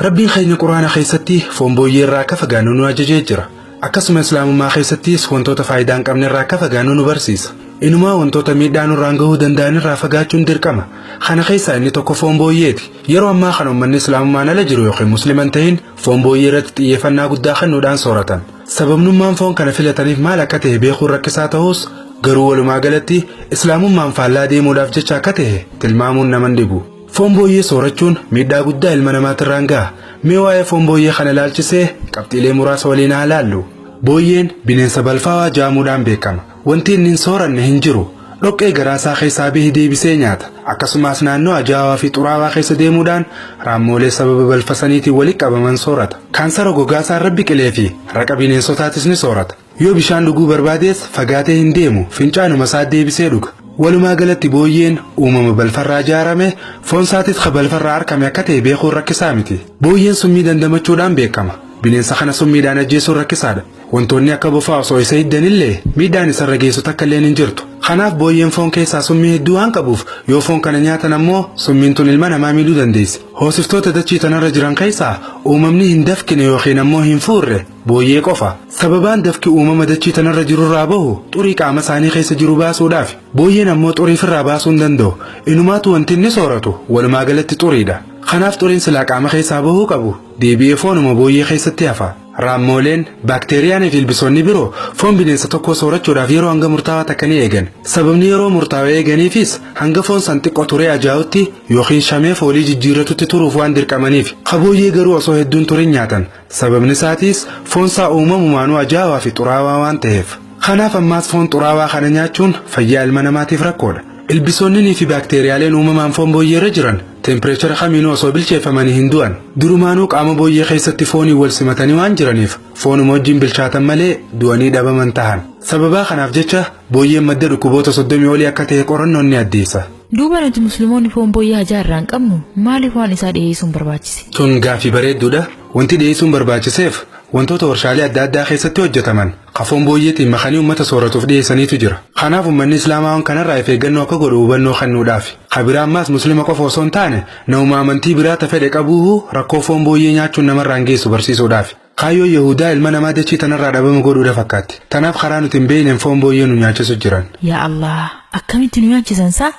Rabbiin keenya quraana keessatti foon booyyee irraa akka fagaannu nu ajajee jira. Akkasuma islaamummaa keessattis wantoota faayidaa hin qabne irraa akka fagaannu nu barsiisa. Inumaa wantoota miidhaa nurraan gahuu danda'an irraa fagaachuun dirqama. Kana keessaa inni tokko foon booyyeeti. Yeroo ammaa kana uummanni islaamummaan ala jiru yookiin musliima hin ta'in foon booyyee irratti xiyyeeffannaa guddaa kennuudhaan sooratan. Sababnummaan foon kana filataniif maal akka ta'e beekuun rakkisaa ta'us garuu walumaa galatti islaamummaan faallaa deemuudhaaf jecha akka ta'e tilmaamuun nama hin dhibu. Foon booyyee soorachuun miidhaa guddaa ilma namaatirraan gaha. Mee waa'ee foon booyyee kana ilaalchisee qabxiilee muraasa waliin haa laallu. Booyyeen bineensa balfaawaa jaamuudhaan beekama. Wanti inni hin sooranne hin jiru. Dhoqqee garaasaa keessaa bahe deebisee nyaata. Akkasumas naannoo ajaa'awaa fi xuraawaa keessa deemuudhaan raammoolee sababa balfa saniitiin walitti qabaman soorata. Kaansara gogaasaa irra biqilee fi raqa bineensotaatis ni soorata. Yoo bishaan dhuguu barbaadees fagaatee hin deemu fincaanuma isaa deebisee dhuga. Walumaa galatti booyyeen uumama balfarraa ijaarame foon isaatis ka balfarraa argame akka ta'e beekuun rakkisaa miti. Booyyeen summii dandamachuudhaan beekama. Bineensa kana summiidhaan ajjeesuun rakkisaadha. Wantoonni akka bofaa osoo isa hiddanillee miidhaan isarra geessu takka illeen hin jirtu. Kanaaf booyyeen foon keessaa summii hedduu waan qabuuf yoo foon kana nyaatan ammoo summiin tun ilma namaa miidhuu dandeessi. Hoosiftoota dachii tanarra jiran keessaa uumamni hin dafkine yookiin ammoo hin fuurre booyyee qofa. Sababaan dafki uumama dachii tanarra jirurraa bahu xurii qaama isaanii keessa jiru baasuudhaaf. Booyyeen ammoo xurii ofirraa baasuu hin danda'u. Inumaatu wanti inni sooratu walumaa galatti xuriidha. Kanaaf xuriin silaa qaama keessaa bahuu qabu deebi'ee foonuma booyyee keessatti hafa. Raammooleen, baakteeriyaanii fi ilbisoonni biroo foon bineensa tokkoo soorachuudhaaf yeroo hanga murtaawaa takka ni eegan. Sababni yeroo murtaawaa eeganiifis hanga foon san xiqqoo turee ajaa'utti yookiin shamee foolii jijjiirratutti turuuf waan dirqamaniif. Kabooyyee garuu osoo hedduun turin nyaatan. Sababni isaatiis foonsaa uumamumaanuu ajaa'awaa fi xuraawaa waan ta'eef. Kanaaf ammaas foon xuraawaa kana nyaachuun fayyaa ilma namaatiif rakkoodha. Ilbisoonnii fi baakteeriyaaleen uumamaan foon booyyee irra jiran teempireechara kamiinuu osoo bilcheeffamanii hin du'an. Durumaanuu qaama booyyee keessatti fooniin wal simatanii waan jiraniif foonuma wajjin bilchaatan malee du'anii dhabaman tahan. Sababaa kanaaf jecha booyyeen madda dhukkuboota 30 olii akka ta'e qorannoon ni addeessa. Duuba nuti musliimoonni foon booyyee hajaa irraa hin qabnu maaliif waan isaa dhiyeessuun barbaachise? Tun gaaffii bareedduudha. Wanti dhiyeessuun barbaachiseef wantoota warshaalee adda addaa keessatti hojjetaman foon booyyeetiin makanii uummata sooratuuf dhiyeessaniitu jira. Kanaaf uummanni islaamaa waan kanarraa of eeggannoo akka godhu hubannoo kennuudhaaf. Kabiraa ammaas musliima qofa osoo hin taane nama amantii biraa ta fedhe qabuuhu rakkoo foon booyyee nyaachuun namarraan geessu barsiisuudhaaf. Kaayyoon Yahudaa ilma namaa dachii tanarraa dhabama godhuudha fakkaatti. Tanaaf karaa nuti hin beekneen foon booyyee nu nyaachisu jiran. Yaa Allah akkamitti nu nyaachisan saa?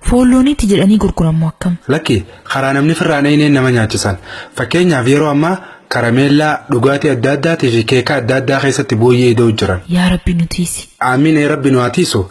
Foon looniitti jedhanii gurgurammoo akkam? Lakki karaa namni firraan eenyeen nama nyaachisan. Fakkeenyaaf yeroo ammaa karameellaa dhugaatii adda addaatii fi keekaa adda addaa keessatti booyyee ida'u jiran. Yaa Rabbi nu tiisi. Amiin ee Rabbi nu haa tiisu.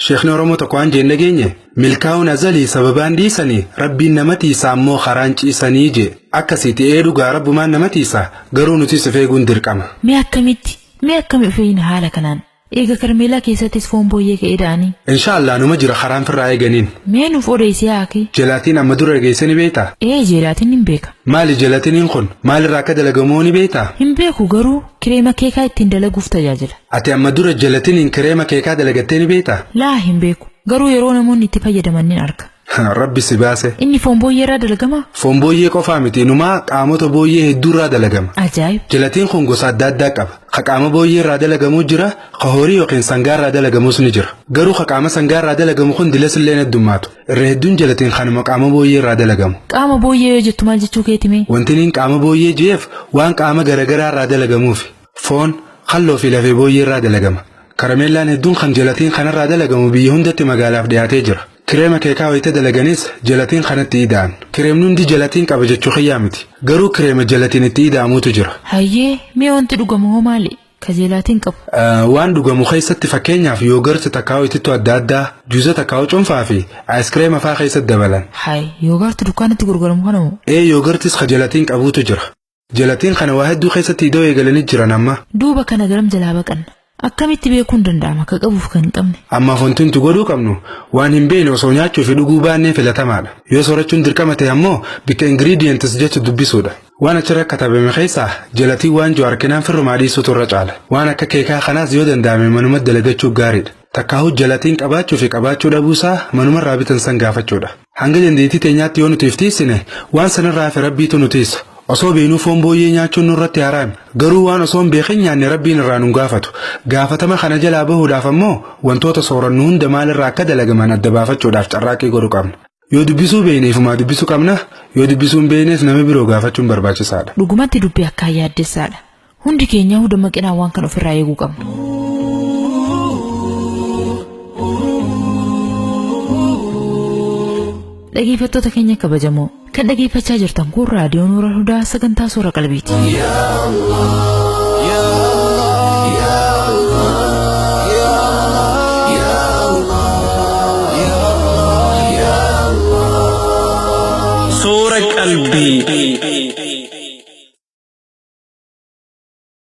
Sheekni Oromoo tokko waan jeen dhageenye milkaa'uun azalii sababaan dhiisanii rabbiin nama tiisa ammoo karaan ciisanii jee. Akkasiiti ee dhugaa rabbumaan nama tiisa garuu nutis of eeguun dirqama. Mee akkamitti? Mee akkami of eegna haala kanaan? Eega karmeelaa keessattis foon booyyee ka'ee da'anii. Inshaallah numa jira karaan firraa eeganiin. Mee nuuf odeessi haaki. Jelaatiin amma dura geesse ni beektaa? Ee jeelaatiin hin beeka. Maali jelatiniin kun maalirraa akka dalagamu ni beektaa? Hin beeku garuu kireema keekaa ittiin dalaguuf tajaajila. Ati amma dura jelatiniin kireema keekaa dalagattee ni beektaa? Laa hin beeku. Garuu yeroo namoonni itti fayyadaman ni arga. Rabbi si baase. Inni foon booyyee irraa dalagamaa? Foon booyyee qofaa miti inumaa qaamota booyyee hedduurraa dalagama. Ajaa'ib! Jelatiin kun gosa adda addaa qaba. Ka qaama booyyee irraa dalagamuu jira, ka horii yookiin sangaa irraa dalagamus ni jira. Garuu ka qaama sangaa irraa dalagamu kun dilas illee heddummaatu. Irra hedduun jelatiin kanuma qaama booyyee irraa dalagamu. Qaama booyyee yoo jettu maal jechuu keeti mee? Wanti niin qaama booyyee je'eef waan qaama garagaraa irraa dalagamuufi. Foon, qalloo fi lafee booyyee irraa dalagama. Karameellaan hedduun kan jelatiin kanarraa dalagamu biyya hundatti magaalaaf dhiyaatee jira. Kireema keekaa wayita dalaganis jelatiin kanatti ida'an. Kireemni hundi jelatiin qaba jechuu kiyyaa miti. Garuu kireema jelatiin itti ida'amuutu jira. Hayyee mee wanti dhugamu hoo maali? Ka jeelaatiin qabu. Waan dhugamu keessatti fakkeenyaaf yoogarti takkaa'u itittuu adda addaa, juuza takkaa'u cuunfaa fi aayiskireema fa'aa keessatti dabalan. Hay yoogarti dukkaanatti gurguramu kana moo? Ee yoogartis ka jelatiin qabuutu jira. Jelatiin kana waa hedduu keessatti ida'uu eegalanii jiran amma. Duuba kana garam jalaa baqanna. Akkamitti beekuun danda'ama ka qabuuf kan hin qabne? Ammaaf wanti nuti godhuu qabnu waan hin beekne osoo nyaachuu fi dhuguu baannee filatamaadha. Yoo soorachuun dirqama ta'e ammoo bikka ingredients jechu dubbisuudha. Waan achirra katabame keessaa jelatiin waan jiru harkinaan firrumaa dhiisuutu irra caala. Waan akka keekaa kanaas yoo danda'ame manuma dalagachuu gaariidha. Takkaahuu jelatiin qabaachuu fi qabaachuu dhabuusaa manumarraa bitan san gaafachuudha. Hanga dandeettii teenyaatti yoo nuti iftiisine waan sanarraa hafe rabbiitu nu tiisa. Osoo beeknuu foon booyyee nyaachuun nurratti haraami. Garuu waan osoo hin beekin nyaanne Rabbiin irraa nun gaafatu. Gaafatama kana jalaa bahuudhaaf ammoo wantoota soorannu hunda maalirraa akka dalagaman adda baafachuudhaaf carraaqqii godhuu qabna. Yoo dubbisuu beekne ifumaa dubbisuu qabna, yoo dubbisuu hin beeknes nama biroo gaafachuun barbaachisaadha. Dhugumatti dubbii akkaan yaaddessaadha. Hundi keenya dammaqinaan waan kana ofirraa eeguu qabna. Dhaggeeffattoota keenya kabajamoo kan dhaggeeffachaa jirtan kun raadiyoo Nuura Hudaa sagantaa Soora Qalbiiti. Soora qalbii.